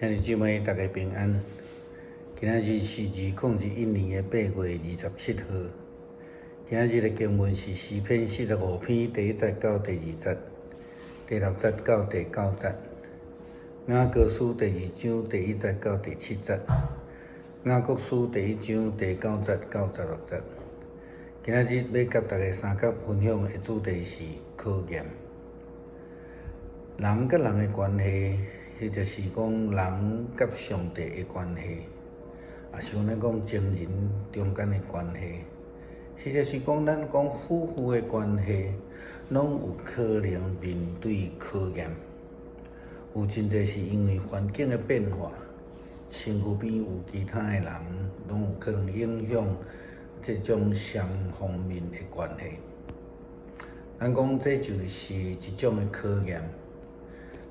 兄弟姊妹，大家平安。今仔日是2021年的8月27號。今仔日的經文是詩篇45篇第一節到第二節，第六節到第九節。雅各書第二章第一節到第七節。雅各書第一章第九節到16節。今仔日欲佮大家相佮分享的主題是考驗。人佮人的關係，或者是講人佮上帝的關係，抑是咱講情人中間的關係，或者是講咱講夫婦的關係，攏有可能面對考驗。有真濟是因為環境的變化，身軀邊有其他的人，攏有可能影響這種雙方面的關係。咱講這就是一種的考驗。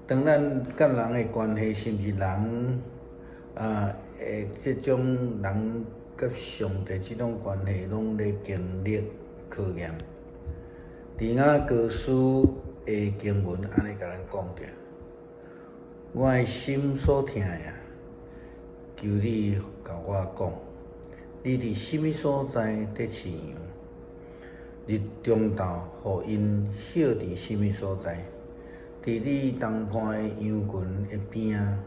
當咱佮人的關係，甚至人啊，這種人佮上帝這種關係，攏咧經歷考驗。佇雅各書的經文按呢共咱講著：我的心所疼的啊，求你共我講，你佇啥物所在佇飼羊？日中晝，予𪜶歇佇啥物所在？佇你同伴的羊群的邊仔，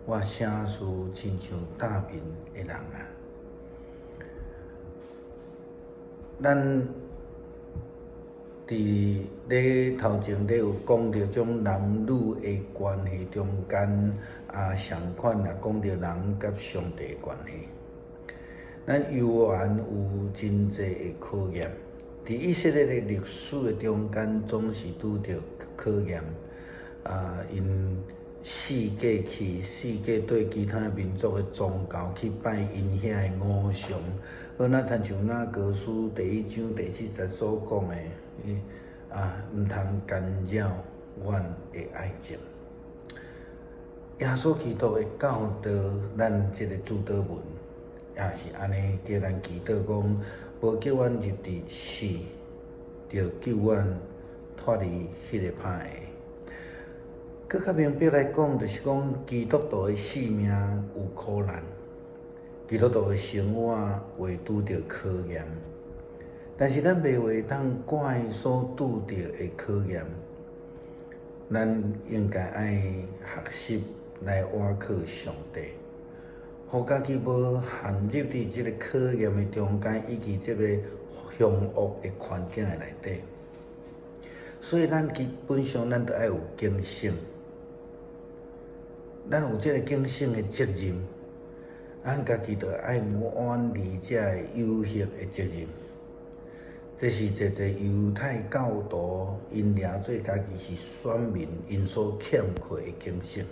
我聲嘶親像大眠的人啊！咱佇咧頭前咧有講著種男女的關係中間，啊，相款也講著人佮上帝的關係。咱猶原有真濟的考驗，佇以色列的歷史的中間，總是拄著考驗。啊！𪜶四界去，四界對其他民族的宗教去拜𪜶遐的偶像，好若親像雅各書第一章第七節所講的，啊，毋通干擾阮的愛情。耶穌基督的教導，咱這个主禱文也是按呢，叫咱祈禱講，無叫阮入佇試，著救阮脫離彼个歹的。閣較明白來講，就是講基督徒的性命有苦難，基督徒的生活會拄著考驗，但是咱袂會當怪所拄著的考驗，咱應該愛學習來倚靠上帝，予家己無陷入佇這个考驗的中間，以及這个兇惡的環境的內底。所以，咱基本上咱著愛有警醒，咱有這个警醒的責任，咱家己著愛遠離這个誘惑的責任。這是濟濟猶太教徒𪜶掠做家己是選民，𪜶所欠缺的警醒。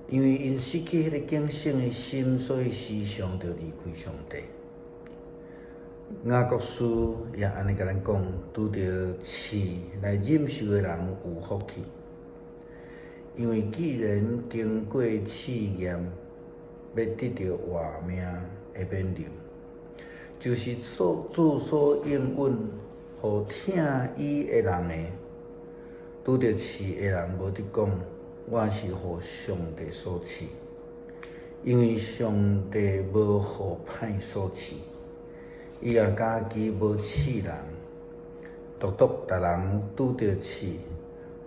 因為𪜶失去彼个警醒的心，所以時常著離開上帝。雅各書也按呢共咱講，拄著試來忍受的人有福氣，因為既然經過試驗，欲得著活命的勉勵，就是所主所應允予疼伊的人的。拄著試的人無得講，我是予上帝所試，因為上帝無予歹所試。伊也家己無試人，獨獨逐人拄著試，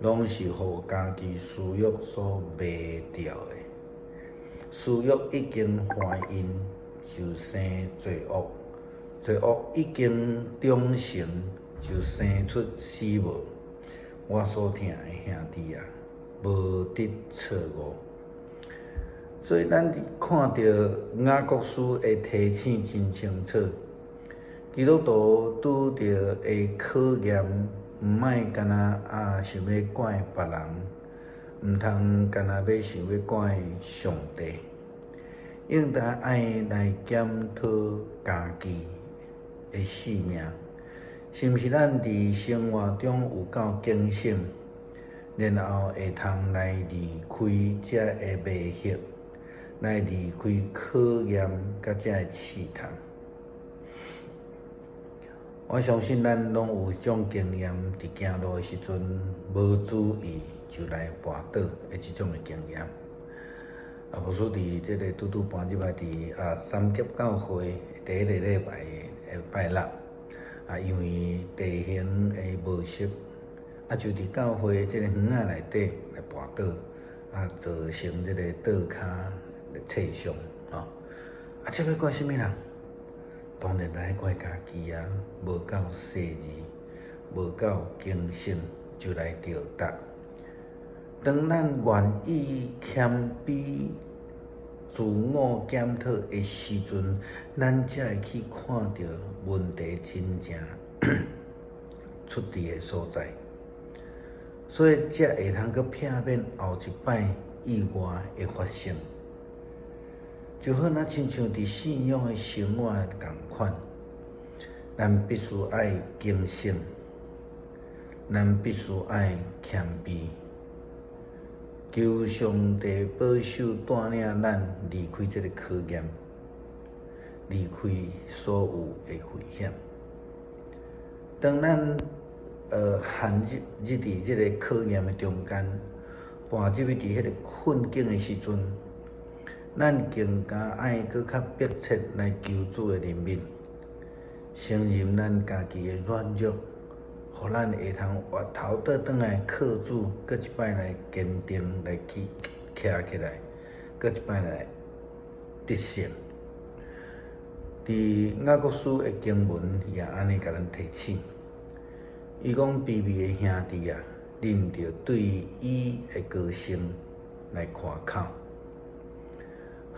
攏是予家己私欲所迷著的。私欲已經懷孕，就生罪惡；罪惡已經長成，就生出死亡。我所疼的兄弟啊，無得錯誤。所以咱看著雅各書的提醒真清楚。基督徒拄著的考驗，毋愛干焦啊想欲怪別人，毋通干焦欲想欲怪上帝，應該愛來檢討家己的性命，是毋是咱佇生活中有夠警醒，然後會通來離開這个迷惑，來離開考驗佮這个試探。我相信咱攏有這種經驗，佇行路的時陣無注意就來跋倒的這種的經驗。啊，牧師佇這个拄拄搬入來佇三峽教會第一个禮拜的拜六，因為地形的無熟，就佇教會這个園仔內底來跋倒，造成這个倒跤的挫傷，吼。這欲怪啥物人？當然來怪家己啊，無夠細膩，無夠警醒，就來著踏。當咱願意謙卑、自我檢討的時陣，咱才會去看著問題真正出佇的所在，所以才會通閣避免後一擺意外的發生。就好若親像佇信仰的生活仝款，咱必須愛警醒，咱必須愛謙卑，求上帝保守帶領咱離開這个考驗，離開所有的危險。當咱陷入入佇這个考驗的中間，跋入去佇彼个困境的時陣，咱更加愛閣較迫切來求主的憐憫，承認咱家己的軟弱，予咱會通回頭倒轉來靠主，閣一擺來堅定來去徛起來，閣一擺來得勝。佇雅各書的經文也按呢共咱提醒，伊講卑微的兄弟啊，恁著對伊的高升來誇口。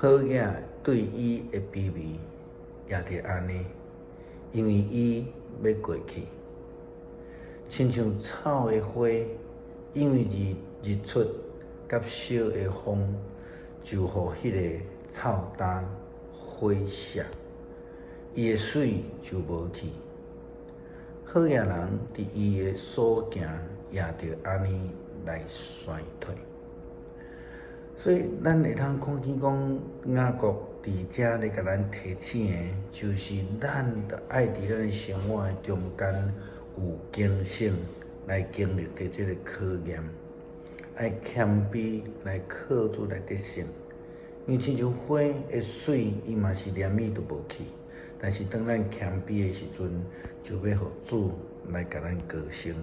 好額對伊的卑微也著按呢，因為伊欲過去，親像草的花，因為日日出佮小的風，就予彼个草焦花謝，伊的媠就無去。好額人佇伊的所行也著按呢來衰退。所以，咱會通看見講雅各佇遮咧共咱提醒的，就是咱著愛佇咱的生活的中間有警醒來經歷著這个考驗，愛謙卑來靠主來得勝。因為親像花的媠，伊嘛是連物都無去。但是當咱謙卑的時陣，就欲予主來共咱高升。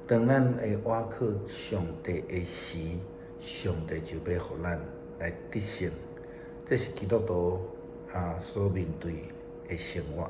當咱會倚靠上帝的時，上帝就欲予咱來得勝。這是基督徒所面對的生活。